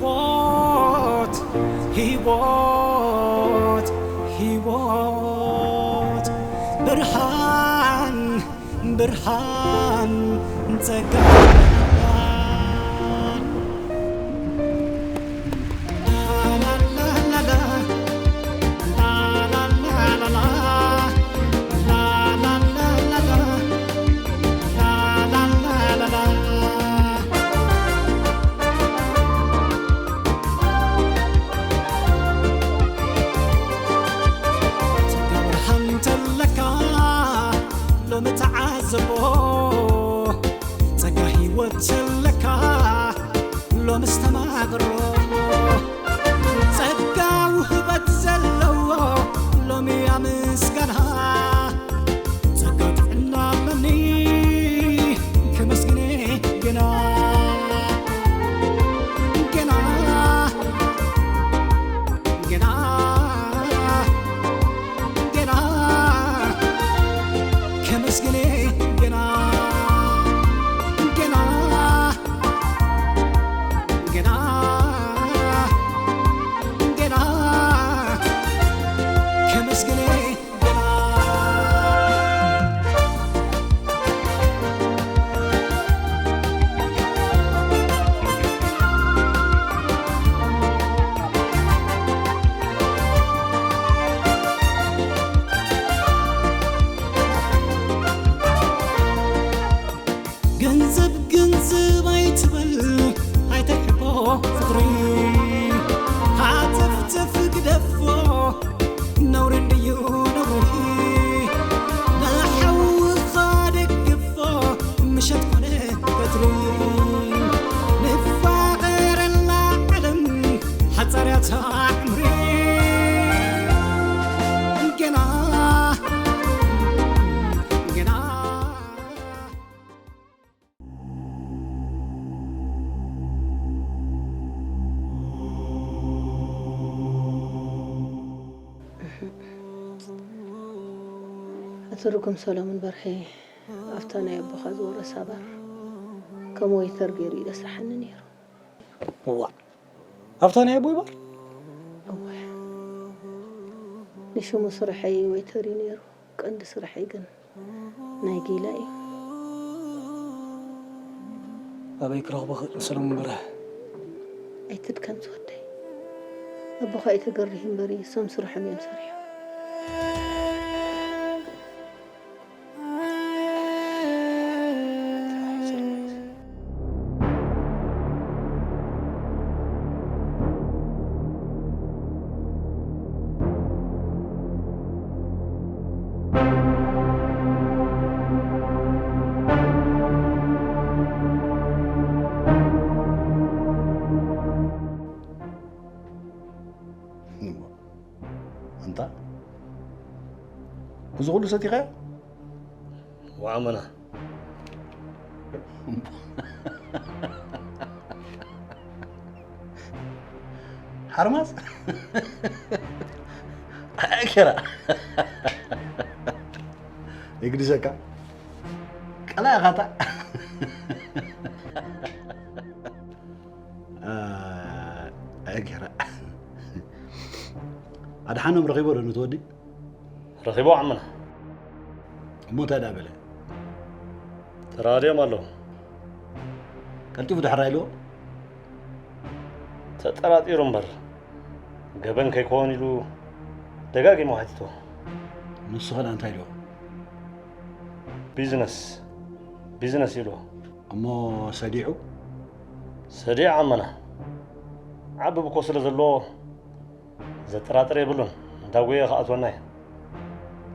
ሕይወት፣ ሕይወት፣ ሕይወት፣ ብርሃን፣ ብርሃን፣ ጸጋ። ጸጋ ብርሃን ተለካ ሎሚ ተዓዘቦ፣ ጸጋ ህይወት ተለካ ሎሚ ኣስተማቕሮ። ጸጋ ውህበት ዘለዎ ሎሚ ኣመስጋና። ጸጋ ጥዕና ኣለኒ ከመስግነ ገና፣ ገና፣ ገና፣ ገና ከመስግነ ገና፣ ገና፣ ገና፣ ገና ከመስግነ ገና። ገንዘብ ገንዘብ ኣይትበል፣ ኣይተሕቦ ፍቕሪ። ሃተፍተፍ ግደፎ፣ ነውሪ እንድዩ ነውሪ። ንሓውኻ ደግፎ፣ ምሸት ኮነ ቀትሪ። ንፋቐረላ ዓለም ሓጻር እያ እታ ዕምሪ። ገና፣ ገና። ኣቶ ርጉም ሰሎሞን በርሀ፣ ኣብታ ናይ ኣቦኻ ዝወረሳ ባር ከም ዌይተር ገይሩ እዩ ዘስርሓኒ ነይሩ። እዋእ! ኣብታ ናይ ኣቦይ ባር? እወ። ንሽሙ ስርሐይ ዌይተር እዩ ነይሩ። ቀንዲ ስርሐይ ግን ናይ ጊላ እዩ። ኣበይ ክረኽቦ ክእል ሰለሙን በርሀ? ኣይትድከም ዝወደይ። ኣቦኻ ኣይተገርህ እምበሪ፣ እሶም ስርሖም እዮም ሰሪሖም። ኣንታ እዚ ኩሉ ሰቲኻዮ? ወዓመና። ሓርማዝ? ኣኬራ። ይግድሰካ። ቀላኢ ኢኻ እታ። አ፣ ኣኬራ። ኣድሓኖም ረኺቦ ዶ ነቲ ወዲ? ረኺቦ ዓመና። እሞ እንታይ ደኣ በለ? ተራድዮም ኣለዉ። ቀልጢፉ ድሕር ኣይልዎ? ተጠራጢሩ እምበር፣ ገበን ከይከውን ኢሉ ደጋጊሙ ሓቲትዎ። ንሱ ኸ እንታይ ኢልዎ? ቢዝነስ፣ ቢዝነስ ኢልዎ። እሞ ሰዲዑ? ሰዲዑ ዓመና። ዓቢ ብኮ ስለ ዘለዎ ዘጠራጥር የብሉን፣ እንዳጎየ ክኣትወና እዩ።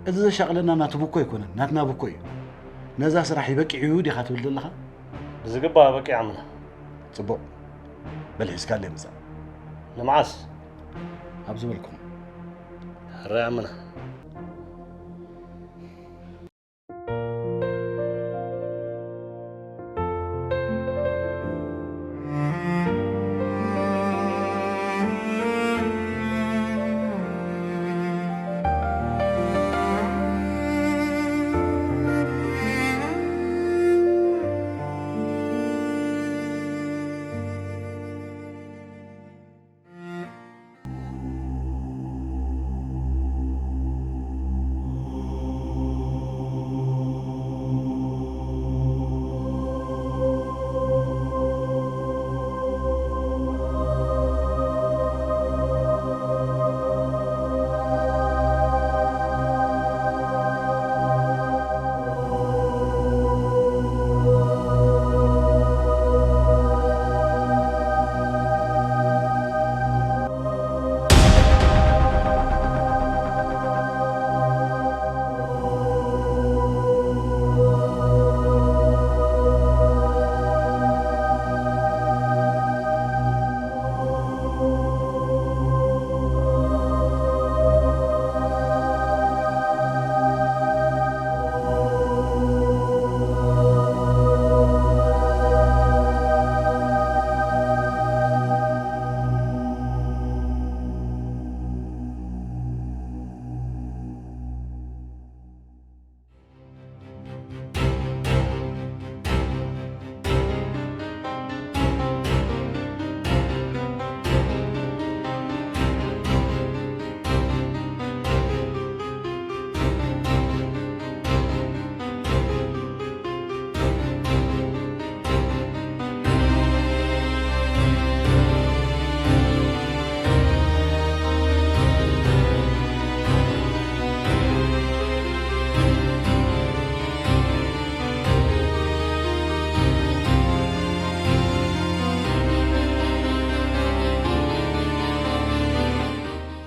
እዚ ዘሻቕለና ናቱ ብኮ ኣይኮነን፣ ናትና ብኮ እዩ። ነዛ ስራሕ ይበቂዕ እዩ ዲኻ ትብል ዘለኻ? ብዝግባእ በቂዕ ዓመና። ጽቡቕ። በል ሒዝካለይ ምጻእ። ንመዓስ? ኣብ ዝበልኩም። ሕራይ ዓመና።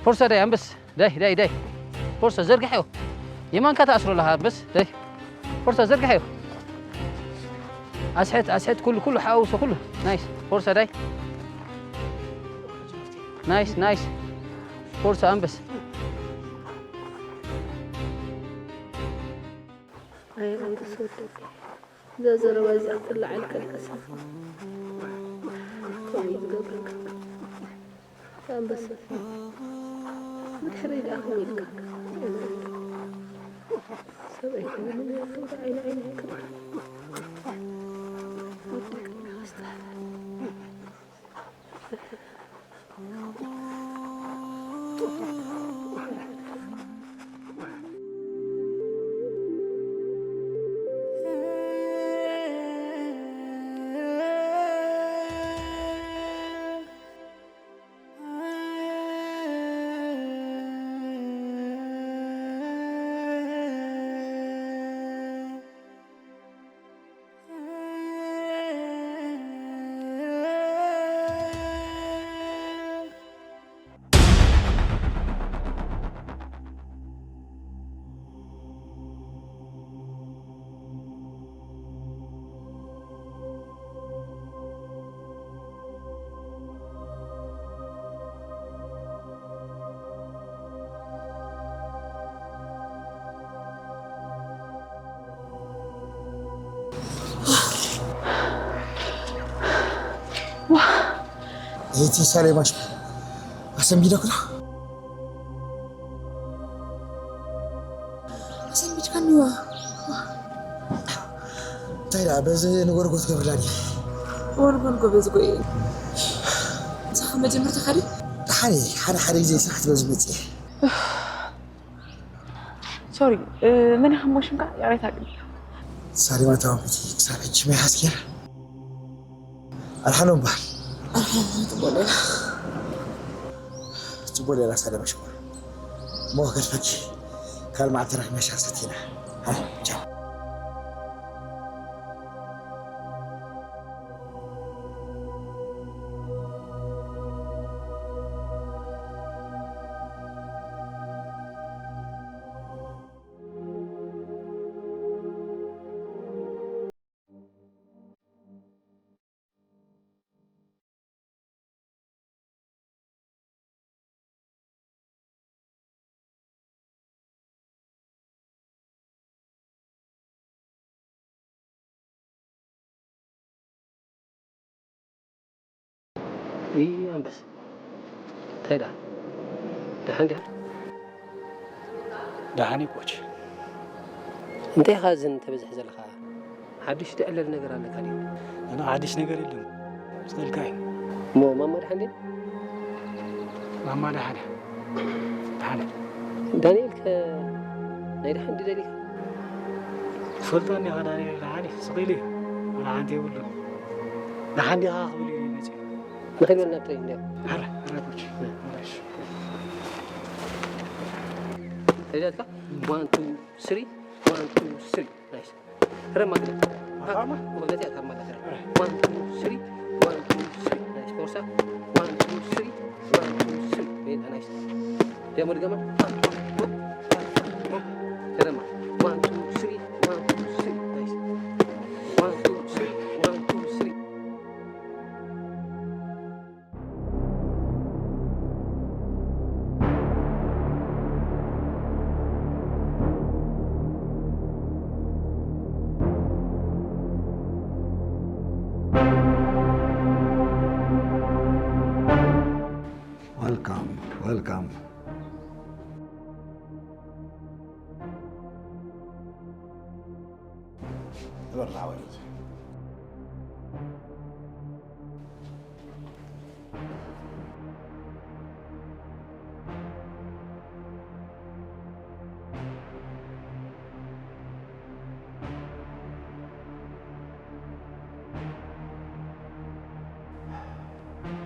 ፎርሳ ዳይ ኣንበስ፣ ዳይ፣ ዳይ፣ ዳይ። ፎርሳ ዘርግሐዮ። የማንካ ተኣስሮ ኣለኻ ኣንበስ፣ ዳይ። ፎርሳ ዘርግሐዮ። ኣስሕት፣ ኣስሕት፣ ኩሉ፣ ኩሉ፣ ሓውሶ፣ ኩሉ። ናይስ። ፎርሳ ዳይ። ናይስ፣ ናይስ። ፎርሳ ኣንበስ። ኣይ፣ ኣንበስ ወደይ። እዛ ዘረባ እዚኣ ክትላዓል ከልክሳ። ከምኡ እዩ ዝገብረካ። ኣንበሳ። ብድሕረይ ደኣ ከመይ ኢልካ? ሰብኣይ ኮይኑ ምን ያክል ዓይኒ ዓይኒ ይክል። ወደይ ግን ኣስተሓላል። እቲ ሳሌማሽ ኣሰንቢደኩ ዶ? ኣሰንቢድካኒ ዋ። እንታይ ደኣ በዚ ንጎርጎ ትገብርላ ዲኺ? ወልጎል ጎበዝ ጎየ። ንስኻ መጀመርታ ካዲ? ደሓን እየ፣ ሓደ ሓደ ግዜ ስራሕ ትበዚ መፅየ። ሶሪ፣ መን ኢኻ እሞ ሽምካ? ይቕሬታ ግን። ሳሌማ ተዋንኩቲ ክሳብ ሕጂ ሽመይ ሓስኪያ? ኣድሓኖም በሃል። ኣድሓኖም ጽቡቕ ሌላ። ጽቡቕ ሌላ ሳሌማ ሽኮር። እሞ ከድፈኪ። ካልእ መዓልቲ ተራኺብና ሻሂ ሰቲና። ሃይ፣ ቻው። እይ ኣንበስ፣ እንታይ ደኣ? ደሓን ዲኻ? ደሓን እየ ኮች። እንታይ ኢኻ እዝን ተበዝሕ ዘለኻ? ሓድሽ ትዕለል ነገር ኣለካ ድዩ? ኣነ ሓድሽ ነገር የለን። ስእልካ እዩ። እሞ ማማ ደሓን ድያ? ማማ ደሓን እያ። ደሓን እያ። ዳንኤል ከ ናይ ደሓን ድዩ ደሊኻ? ትፈልጦ እኒኻ ዳንኤል ደሓን እዩ። ስቕ ኢሉ እዩ። ዋላ ሓንቲ የብሉን። ደሓን ዲኻ ክብል እዩ መፂኡ። ንኸይድ በል ናብ ትሬኒንግ እንዲያ። ኣረ፣ ኣረ ኮች። ኣረ፣ እሺ። ሬዲ ኣትካ? ዋን፣ ቱ፣ ስሪ፣ ዋን፣ ቱ፣ ስሪ። ናይስ። ረማ ግዳ። ኣማ? ወደት ያታ ማለት ነው። ዋን፣ ቱ፣ ስሪ፣ ዋን፣ ቱ፣ ስሪ። ናይስ። ፎርሳ። ዋን፣ ቱ፣ ስሪ፣ ዋን፣ ቱ፣ ስሪ። ቤታ፣ ናይስ። ደሞ ድገማ። ተረማ። ዋን፣ ቱ፣ ስሪ፣ ዋን፣ ቱ፣ ስሪ። ናይስ። ዋን፣ ቱ፣ ስሪ፣ ዋን፣ ቱ፣ ስሪ። Welcome, welcome. ንበር ንዓወት።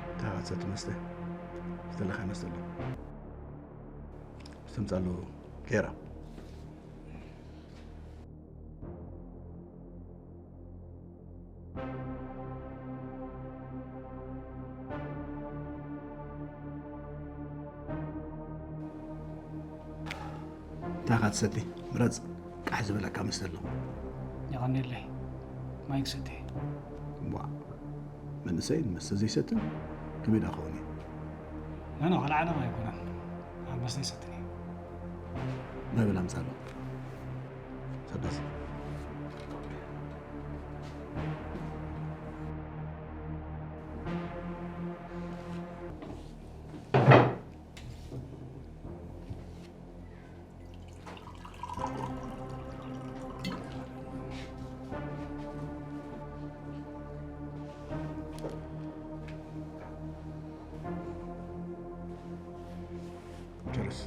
እንታይ ክትሰቲ መስተ? ዝተለኻ መስተ ኣሎ። ዝተምጻሉ ጌራ። ኢኻ ትሰቲ? ምረጽ። ቃሕ ዝበለካ መስተ ኣሎ። የቐንየለይ። ማይ ክሰቲ። ዋ፣ መንእሰይ መስተ ዘይሰትን ከመይ ደኣ ክኸውን እዩ? ኖ፣ ኖ፣ ካልእ ዓለም ኣይኮነን። ኣብ መስተ ይሰትን እዩ። ማይ በል ኣምጻሎ። ሰደስ። Cheers.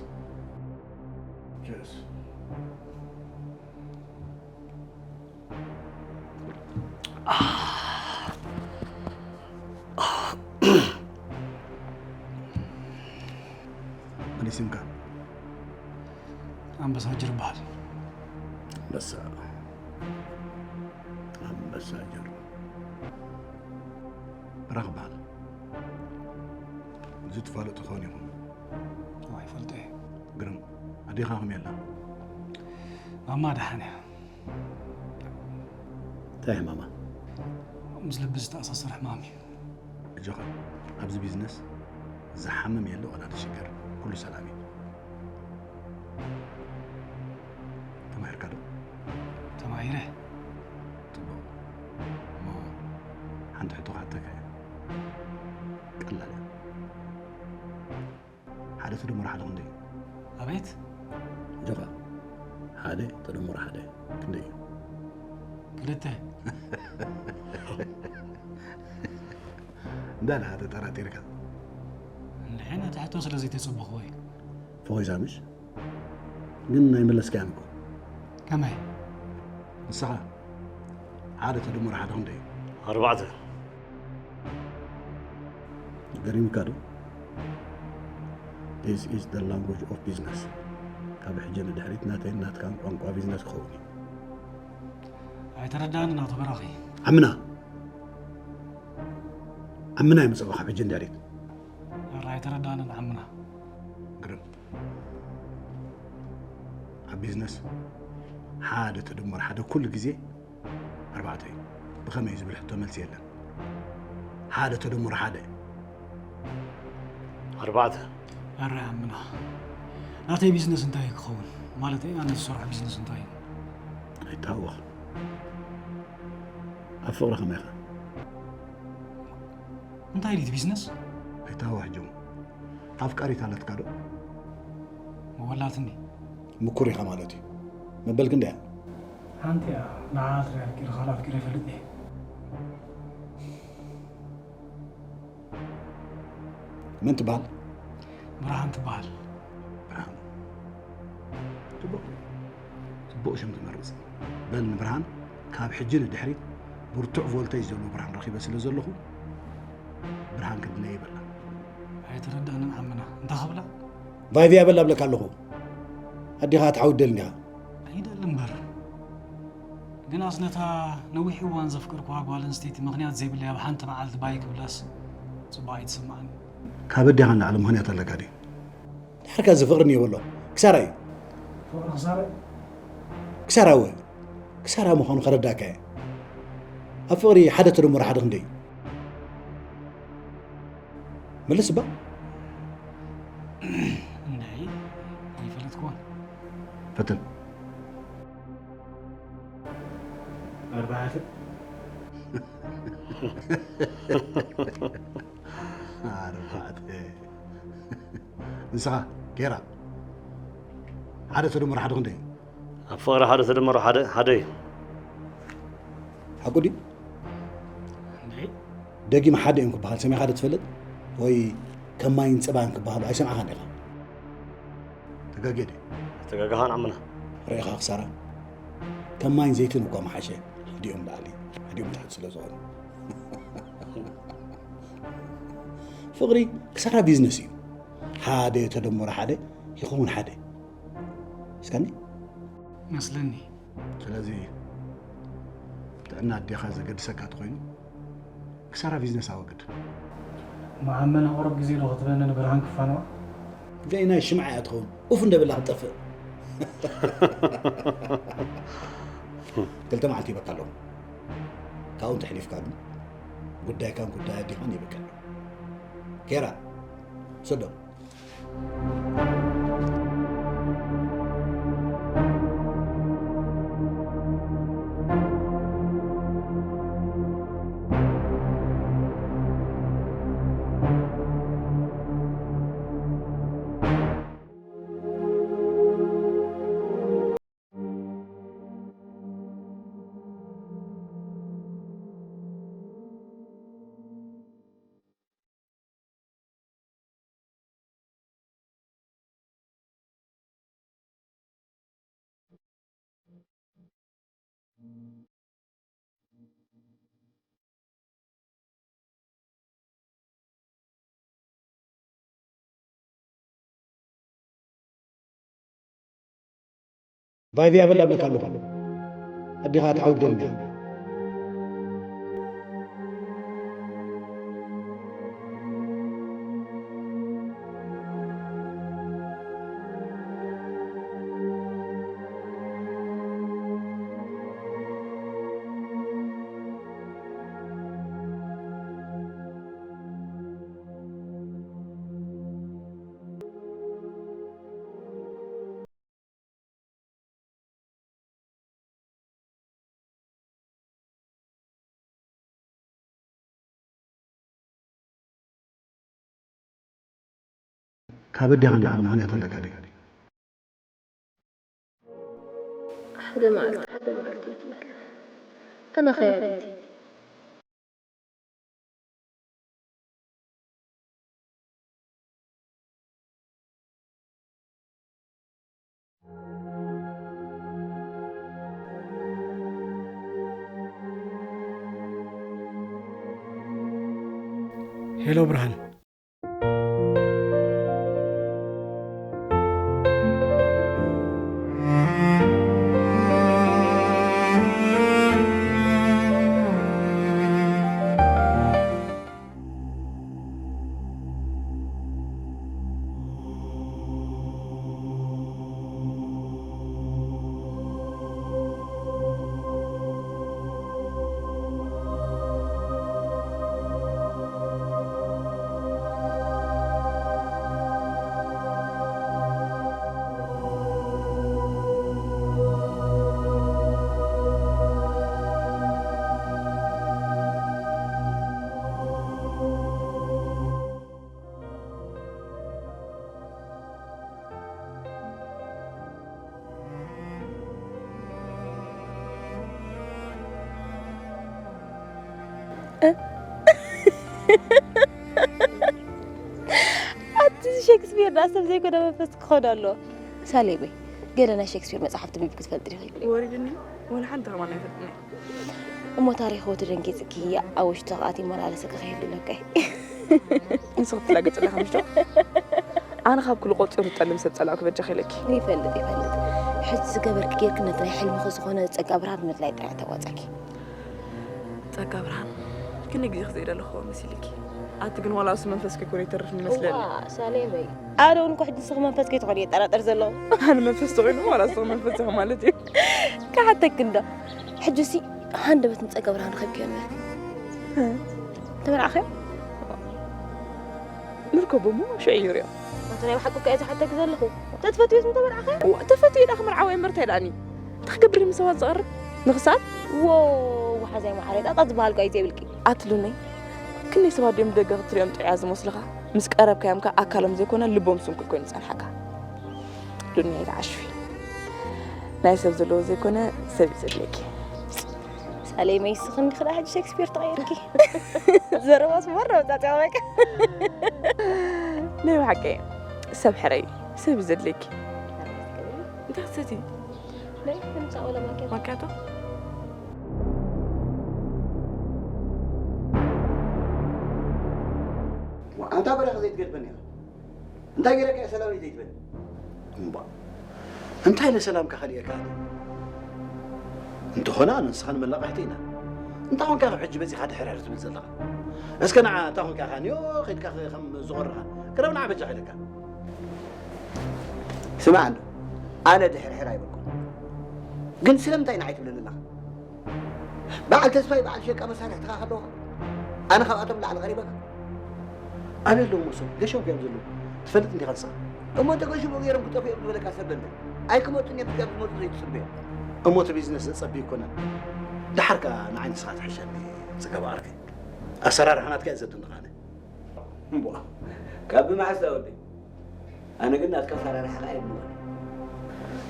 Cheers. መን እዩ ስምካ? ኣንበሳ ጅር ይበሃል። ኣንበሳ። ኣንበሳ ጅር። ብራኽ ይበሃል። እዚ ትፋለጡ ክኸውን ኢኹም። እዋ፣ ይፈልጦ እየ። ግርም። ኣዴኻ ከመይ ኣላ? ማማ ደሓን እያ። እንታይ ሕማማ? ምስ ልቢ ዝተኣሳሰር ሕማም እዩ። ኣጆኻ፣ ኣብዚ ቢዝነስ ዝሓምም የለ ዋላ ዝሽገር፣ ኩሉ ሰላም እዩ። ተማሂርካ ዶ? ተማሂረ። ጽቡቕ። እሞ ሓንቲ ሕቶ ክሓተካ እየ። ቀላል እያ። ሓደ ተደምሮ ሓደ ክንደይ እዩ? ኣቤት? ኣጆኻ፣ ሓደ ተደምሮ ሓደ ክንደይ እዩ? ክልተ። እንዳ ደኣ ተጠራጢርካ። እንድዒ ነቲ ሕቶ ስለ ዘይተጸበኽዎ እዩ። ፈኺሳ ምሽ? ግን ኣይመለስካያን እኮ። ከመይ? ንስኻ ሓደ ተደምሮ ሓደ ክንደይ እዩ? ኣርባዕተ። ገሪምካ ዶ? This is the language of business። ካብ ሕጂ ንድሕሪት ናተይን ናትካን ቋንቋ ቢዝነስ ክኸውን እዩ። ኣይተረዳእንን ኣቶ በራኺ። ዓምና። ዓምና ይምጽእ ካብ ሕጂ ንድሕሪት። ኣረ ኣይተረዳእንን ዓምና። ግርም። ኣብ ቢዝነስ ሓደ ተደመር ሓደ ኩሉ ግዜ ኣርባዕተ እዩ። ብኸመይ ዝብል ሕቶ መልሲ የለን። ሓደ ተደመር ሓደ። ኣርባዕተ። ኣረ ዓምና። ናተይ ቢዝነስ እንታይ እዩ ክኸውን? ማለተይ ኣነ ዝሰርሖ ቢዝነስ እንታይ እዩ? ኣይታወቕ። ኣብ ፍቕሪ ከመይ ኢኻ? እንታይ ድዩ እቲ ቢዝነስ? ኣይታወሕ ጆን። ኣፍቃሪት ኣለትካ ዶ? መወላትኒ። ምኩር ኢኻ ማለት እዩ። መበል ክንደይ እያ? ሓንቲ እያ። ንዓ ጥራይ ኣፍቂረ፣ ካልእ ኣፍቂረ ይፈልጥ እየ። መን ትበሃል? ብርሃን ትበሃል። ብርሃን። ጽቡቕ። ጽቡቕ ሽም ትመርጽ። በል ንብርሃን ካብ ሕጂ ንድሕሪት ብርቱዕ ቮልተጅ ዘለዎ ብርሃን ረኺበ ስለ ዘለኹ ብርሃን ክድለየ ይበላ። ኣይተረዳእንን ዓምና። እንታይ ክብላ? ቫይቪ ኣበላ እብለካ ኣለኹ። ኣዴኻ ትዓውደል እንዲኻ። ኣይደል እምበር። ግናስ ነታ ነዊሕ እዋን ዘፍቀርኩዋ ጓል ኣንስተይቲ ምኽንያት ዘይብለይ ኣብ ሓንቲ መዓልቲ ባይ ክብላስ ጽቡቕ ኣይትስምዓኒ። ካብ ኣዴኻ ንላዕሊ ምኽንያት ኣለካ ድዩ? ድሓርካ እዚ ፍቕሪ እንዮ በሎ። ክሳራ እዩ። ፍቕሪ ክሳራ እዩ? ክሳራ እወ። ክሳራ ምዃኑ ከረዳእካ እየ። ኣብ ፍቕሪ ሓደ ተደምሮ ሓደ ክንደይ እዩ? መልስ እባ። እንድዒ፣ ኣይፈለጥኩዎን። ፈትን። ኣርባዕተ። ኣርባዕተ። ንስኻ፣ ጌራ። ሓደ ተደምሮ ሓደ ክንደይ እዩ? ኣብ ፍቕሪ ሓደ ተደምሮ ሓደ፣ ሓደ እዩ። ሓቁ ድዩ? እንድዒ። ደጊም ሓደ እዮም ክበሃል ሰሚዕኻ ዶ ትፈልጥ? ወይ ከም ማይን ጸባን ክበሃሉ ኣይሰማዕኻን ዲኻ? ተጋግየ ድየ? ኣይተጋገኻን ዓምና። ርኢኻ ክሳራ? ከም ማይን ዘይትን እኳ ምሓሸ። ሓዲኦም ላዕሊ፣ ሓዲኦም ታሕቲ ስለ ዝኾኑ። ፍቕሪ ክሳራ ቢዝነስ እዩ። ሓደ ተደምሮ ሓደ ይኸውን ሓደ። እስካኒ? መስለኒ። ስለዚ ጥዕና ኣዴኻ ዘገድሰካ ተኾይኑ ክሳራ ቢዝነስ ኣወግድ። መዓመና ቁሩብ ግዜ ዶ ክትበኒ ንብርሃን ክፋንዋ? ገይናይ ሽምዓ እያ ትኸውን። ኡፍ እንደበላ ክትጠፍእ። ክልተ መዓልቲ ይበቃ ኣለኹ። ካብኡ እንተሕሊፍካ ግን ጉዳይካን ጉዳይ ኣዴኻን ይብቀል። ኬራ፣ ሰዶም። ቫይቪ ኣበል ኣብለካ ኣለኹ። ኣዴኻ ትዓውት ደም እያ። ካብ ኣዴኻ እንዲኻ ምኽንያት ኣለካ ድዩ? ሓደ መዓልቲ፣ ሓደ መዓልቲ ይበል። ኣነ ኸያ ቤቲ። ሄሎ ብርሃን። ኣቲ ሸክስፒር ደኣ ሰብ ዘይኮነ መንፈስ ክኾን ኣሎ። ሳሌመይ፣ ገለ ናይ ሸክስፒር መጽሓፍቲ ምንባብ ክትፈልጢ ዲኺ? ወሪድኒ፣ ወላ ሓንቲ ከማን ኣይፈልጥን እየ። እሞ ታሪኹ ተደንጊጽኪ ኣብ ውሽጥኺ ኣትዩ ይመላለሰኪ ከይህሉ ኢለኪ። ንስኺ ትላገጺ ኣለኺ ምሽ ዶ? ኣነ ካብ ኩሉ ቆጺሩ ዝጠልም ሰብ ጸላእኩ በጃኺ ኢለኪ። ይፈልጥ፣ ይፈልጥ። ሕጂ ዝገበርኪ ጌርኪ ነቲ ናይ ሕልምኺ ዝኾነ ጸጋ ብርሃን ምድላይ ጥራሕ ተዋጸኪ። ጸጋ ብርሃን፣ ክንደይ ግዜ ክዘይደለኹዎ መሲልኪ። ኣቲ ግን ዋላ እሱ መንፈስኪ ይኮን ይተርፍ ይመስለኒ። እዋ፣ ሳሌመይ። ኣነ እውን እኮ ሕጂ ንስኺ መንፈስኪ ትኾኒ እየ ጠራጠር ዘለኹ። ኣነ መንፈስ ተኾይኑ ዋላ እሱ መንፈስ ኢኹ ማለት እዩ። ክሓተኪ እንዶ። ሕጂ ሲ ሃንደበት ንጸጋ ብርሃን ረኺብክዮ ነበርኪ። እ። ተመርዓኺ? ንርከቦ እሞ ሽዑ ይርእዮ። ኣቲ ናይ ብሓቂ እኮ እየ ዝሓተኪ ዘለኹ። ተትፈትዩስ ምተመርዓኺ? እዋ፣ ተፈትዩ ኢላ ክምርዓወ እምበር እንታይ ደኣኒ? እንታይ ክገብር እዩ ምስ ሰባት ዝቐርብ? ንኽሳብ? ዎ፣ ወሓዛይ መዓረይ፣ ጣጣ ዝበሃል እኮ እዩ ዘይብልኪ። ኣቲ ሉነይ፣ ክንደይ ሰባት ድዮም ብደገ ክትሪኦም ጥዑያት ዝመስሉኻ? ምስ ቀረብካዮም ከኣ ኣካሎም ዘይኮነ ልቦም ስንኩል ኮይኑ ዝጸንሓካ። ሉነይ ኣይትዓሽዊ። ናይ ሰብ ዘለዎ ዘይኮነ ሰብ እዩ ዘድልየኪ። ሳሌ መይስኺ እንዲኺ ደኣ ሕጂ ሸክስፒር ተቐይርኪ። ዘረባስ ማራ ወጻጽያ በቃ። ናይ ብሓቂ ሰብ ሕረይ፣ ሰብ እዩ ዘድልየኪ። እንታይ ክትሰቲ? ናይ ከምጻእ ወላ ማኪያቶ። ማኪያቶ? ዋ፣ ኣንታ በረኸ ዘይትገድፈኒ ኢኻ። እንታይ ገይረካ እየ ሰላም ዘይትበል? እምባ። እንታይ ኢለ ሰላምካ ከልእየካ ኣነ? እንተኾነ ኣነ ንስኻን መላቕሕቲ ኢና። እንታይ ኾንካ ካብ ሕጂ መጺኻ ድሕርሕር ትብል ዘለኻ? እስከ ንዓ እንታይ ኾንካ ኢኻ ንዮ ኸይድካ ከም ዝቖርኻ? ቅረብ ንዓ በጃኻ ኢለካ። ስማዕ እንዶ። ኣነ ድሕርሕር ኣይበልኩን። ግን ስለምንታይ ንዓይ ትብለኒ ኣለኻ? በዓል ተስፋይ በዓል ሸቃ መሳርሕትኻ ከለኹ ኣነ ካብኣቶም ላዕሊ ቀሪበካ? ኣበይ ኣለዉ እሞ እሶም? ገሾም ከዮም ዘለዉ። ትፈልጥ እንዲኻ ንስኻ? እሞ እንተ ገሹ ብኡ ገይሮም ክጠፍኡ እዮም ዝበለካ ሰብ ደለ? ኣይክመጹን እዮም፣ እዚኦም ዝመጹ ዘይትጽበዮም። እሞ እቲ ቢዝነስ ዘጸቢ ኣይኮነን። ደሓር ከኣ ንዓይ ንስኻ ትሕሸኒ ጽጋብ ዓርከይ። ኣሰራርሓ ናትካ እየ ዘድንቕ ኣነ። እምቧ፣ ካብ ብመዓስ ዳ ወደይ? ኣነ ግን ናትካ ኣሰራርሓ ከኣ የድንቐኒ።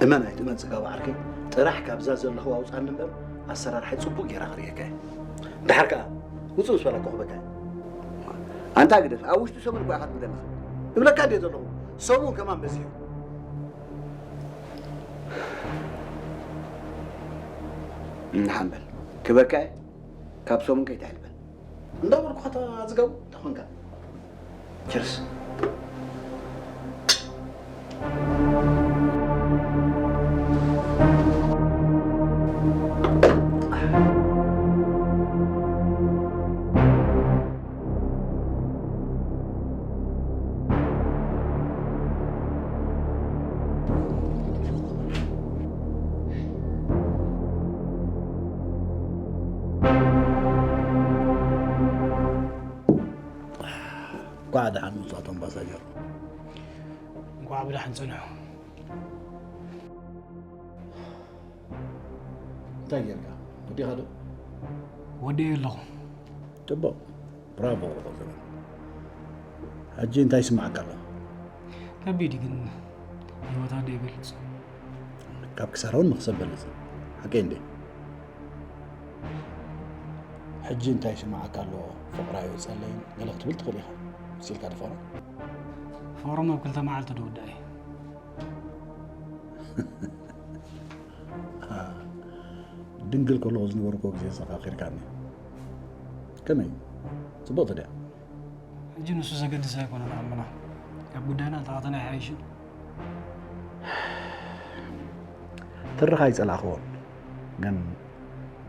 እመን ኣይትእመን ጽጋቡ ዓርከይ፣ ጥራሕ ካብዛ ዘለኹ ኣውጻኒ እምበር ኣሰራርሓይ ጽቡቕ ጌራ ክርእየካ እየ። ደሓር ከኣ ውጽእ ምስ በላካ ክበካ እየ። ኣንታ ግደፍ፣ ኣብ ውሽጢ ሰሙን እኮ ኢኻ ትብለኒ። እብለካ እንድየ ዘለኹ፣ ሰሙን ከማን በዚሑ። ንሓንበል፣ ክበካ እየ፣ ካብ ሰሙን ከይትሕልፈን። እንዳበልኩኻ እታ ዝገቡ እንታይ ኮንካ? ችርስ። እንኳዕ ደሓን መጻእኩም ኣምባሳደር። እንኳዕ ብደሓን ጸንሑ። እንታይ ጌርካ? ወዲኻ ዶ? ወዲኤ ኣለኹ። ጽቡቕ። ብራቮ፣ ቆንጆ። ሕጂ እንታይ ይስምዓካ ኣሎ? ከቢድ እዩ ግን ህይወት ኣደ ይበልጽ። ካብ ክሳራ እውን መኽሰብ በልጽ። ሓቀይ እንዴ? ሕጂ እንታይ ይስምዓካ ኣሎ? ፍቕራ ይወጸለይን ገለ ክትብል ትኽእል ኢኻ። መሲልካ ዶ ፍቕራ? ፍቕሮም ኣብ ክልተ መዓልቲ ዶ ወዳኢ? ድንግል ከለኹ ዝነበርኩ ግዜ ዘኻኺርካኒ። ከመይ? ጽብቕቲ ድያ? ሕጂ ንሱ ዘገድስ ኣይኮነን ዓምና። ኣብ ጉዳይና እንተኣተና ይሓይሽ እዩ። ትርኻ ኣይጸላእኽዎን፣ ግን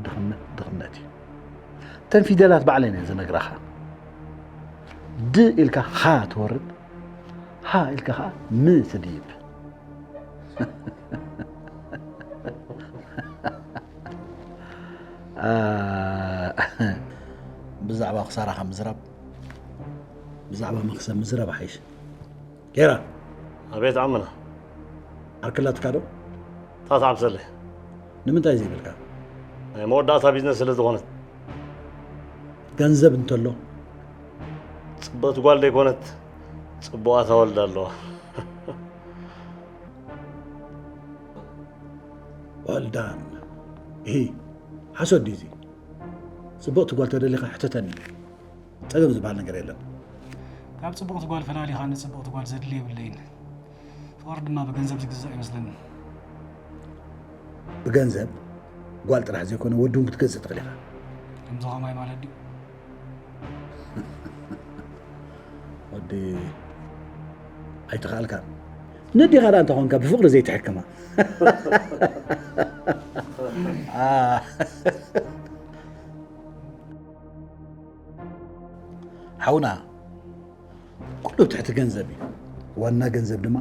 ድኽነት ድኽነት እዩ። እተን ፊደላት ባዕለን እየን ዝነግራኻ። ድ ኢልካ ኻ ትወርድ፣ ሃ ኢልካ ኸኣ ም ትድይብ። ኣ፣ ብዛዕባ ክሳራኻ ምዝራብ፣ ብዛዕባ መኽሰብ ምዝራብ ይሓይሽ። ጌራ። ኣቤት ዓምና። ዓርኪ ኣላትካ ዶ? እታ ትዓብሰለይ። ንምንታይ ዘይብልካ? ናይ መወዳእታ ቢዝነስ ስለ ዝኾነት። ገንዘብ እንተሎ? ጽብቕቲ ጓል ደይኮነት፣ ጽቡቓት ኣወልዳ ኣለዋ። Well done። እሂ፣ ሓሶት ድዩ እዚ? ጽብቕቲ ጓል ተደሊኻ ሕተተኒ። ጸገም ዝበሃል ነገር የለን። ካብ ጽብቕቲ ጓል ፈላሊኻ ንጽብቕቲ ጓል ዘድሊ የብለይን። ፍቕሪ ድማ ብገንዘብ ዝግዛእ ይመስለኒ። ብገንዘብ ጓል ጥራሕ ዘይኮነ ወዲ እውን ክትገዝእ ትኽእል ኢኻ። ከምዚ ኸማይ ማለት ድዩ? ወዲ ኣይተኻእልካን። ነዴኻ ደኣ እንተኾንካ ብፍቕሪ ዘይትሕክማ። ኣ። ሓውና፣ ኩሉ ትሕቲ ገንዘብ እዩ። ዋና ገንዘብ ድማ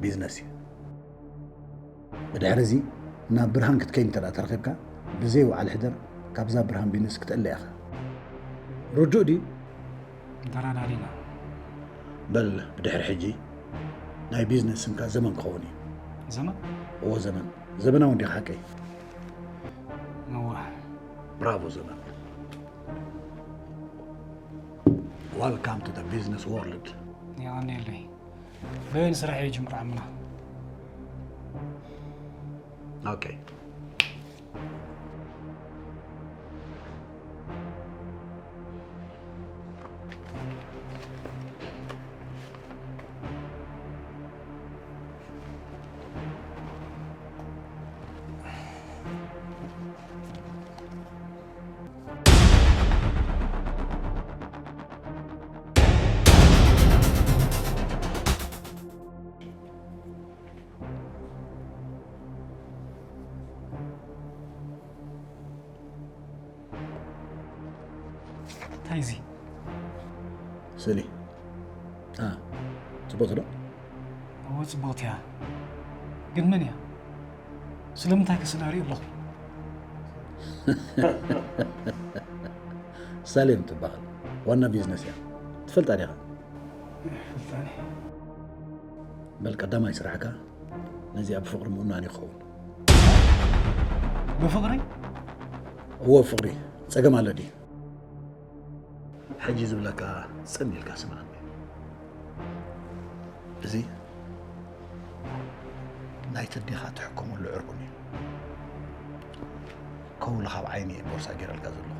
ቢዝነስ እዩ። ብድሕሪ እዚ ናብ ብርሃን ክትከይድ እንተ ደኣ ተረኺብካ፣ ብዘይ ውዓል ሕደር ካብዛ ብርሃን ቢዝነስ ክትእለ ኢኻ። ርዱእ ድዩ? ተረዳዲና። በል፣ ብድሕሪ ሕጂ ናይ ቢዝነስ ስምካ ዘመን ክኸውን እዩ። ዘመን? እዎ፣ ዘመን። ዘመናዊ እንዲኻ ሓቀይ? እወ። ብራቮ ዘመን። Welcome to the business world። የቐንየለይ። በይን ስራሕ ይጅምር ዓምና። ኦኬ። እንታይ እዚ? ስእሊ። ኣ፣ ጽቡቕ ዶ? እዎ፣ ጽቡቕቲ እያ። ግን መን እያ? ስለምንታይ ከስላ ሪእ ኣለኹ? ሳሌም ትበሃል ዋና ቢዝነስ እያ። ትፈልጣ ዲኻ? ፍልጣኒ በል ቀዳማይ ስራሕካ ነዚኣ ብፍቕሪ ምእማን ይኸውን። ብፍቕሪ እዎ ፍቕሪ ጸገም ኣሎ ድዩ? ሕጂ ዝብለካ ጽን ኢልካ ስምዓኒ። እዚ ናይ ተዲኻ ትሕከመሉ ዕርቡን እዩ። ከውሊ ካብ ዓይኒ እየ ቦርሳ ገይረልካ ዘለኹ።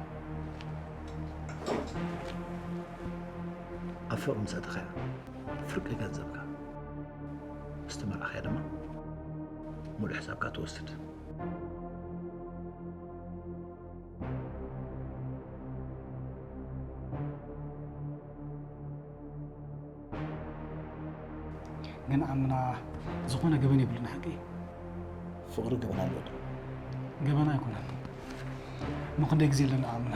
ኣብ ፍቕሪ ምስ ኣተኻያ ፍርቂ ገንዘብካ ምስ ተመርዓኻያ ድማ ሙሉእ ሕሳብካ ትወስድ። ግን ዓምና ዝኾነ ገበን የብልና ሓቂ። ፍቕሪ ገበን ኣሎ ዶ? ገበን ኣይኮነን። ምክንደይ ግዜ ኣለና ዓምና።